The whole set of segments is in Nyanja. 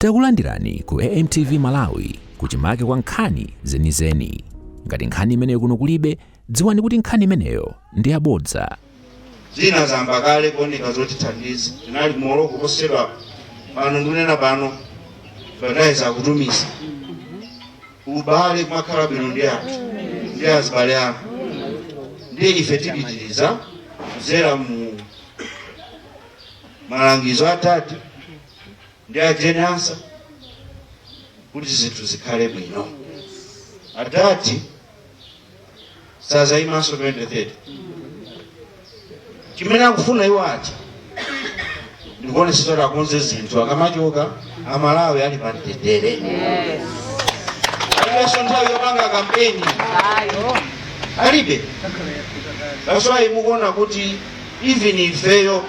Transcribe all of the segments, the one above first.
Takulandirani ku AMTV Malawi kuchimake kwa nkhani zenizeni. Ngati nkhani imeneyo kuno kulibe, dziwani kuti nkhani imeneyo ndi yabodza. Zina zayamba kale kuoneka zotithandiza. Tinali ku Morocco posachedwa pano, ndikunena pano fertilizer akutumiza. Ubale kumakhala bwino ndi anthu ndi azibale anu. Ndiye ife tipitiriza kudzera mu malangizo a dadi ndi a Jane Ansah kuti zinthu zikhale bwino. Adadi sazayimanso 2030. Chimene akufuna iwo aja ndikuonetsetsa kuti akonze zinthu, akamachoka Amalawi ali pa mtendere. Alibenso nthawi yopanga kampeni, alibe. That's why mukuona kuti even ifeyo,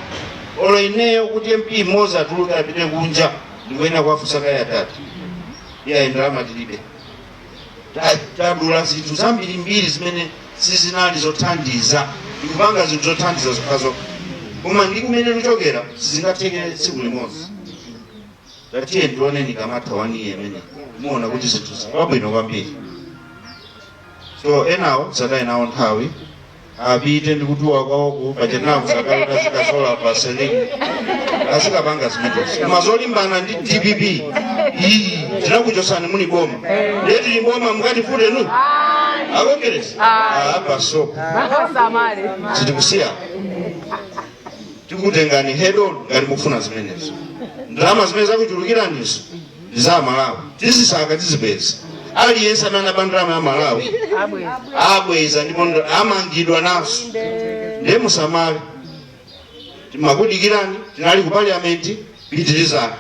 olo ineyo, kuti MP mmodzi atuluke apite kunja, ndikuyenera kuwafunsa kaye adadi. Iyayi, ndalama tilibe. Tadula zinthu zambirimbiri zimene sizinali zothandiza, ndikupanga zinthu zothandiza zokhazokha. Koma ndi kumene tikuchokera, sizingatheke tsiku limodzi. Tatiye ndioneni kamatha waniye imene muona kuti zinthu zikabwino kwambiri. So enawo sataye nawo nthawi, apite ndikutuwa kwawoko pachenawo sakale azikazola pa selimu, azikapanga zimenezo. Koma zolimbana ndi DPP iyi, tinakuchosani muli boma, ndiye tili boma mukatifute nu akongeresi apa sopo sitikusiya, tikutengani head on ngati mukufuna zimenezo. Ndalama zimene zakuchulukiranizo ndi za Malawi, tizisaka, tizipeza. Aliyense amene anaba ndalama ya Malawi abweza, ndipo amangidwa naso. Ndiye musamale, timakudikirani. Tinali ku parliament, pitirizani,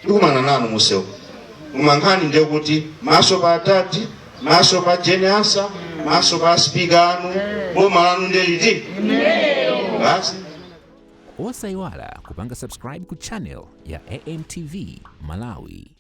tikumana nanu musewu. Koma nkhani ndiye kuti maso pa atati, maso pa Jane Ansah, maso pa spika anu. Boma lanu ndiye liti basi. Osayiwala kupanga subscribe ku channel ya AMTV Malawi.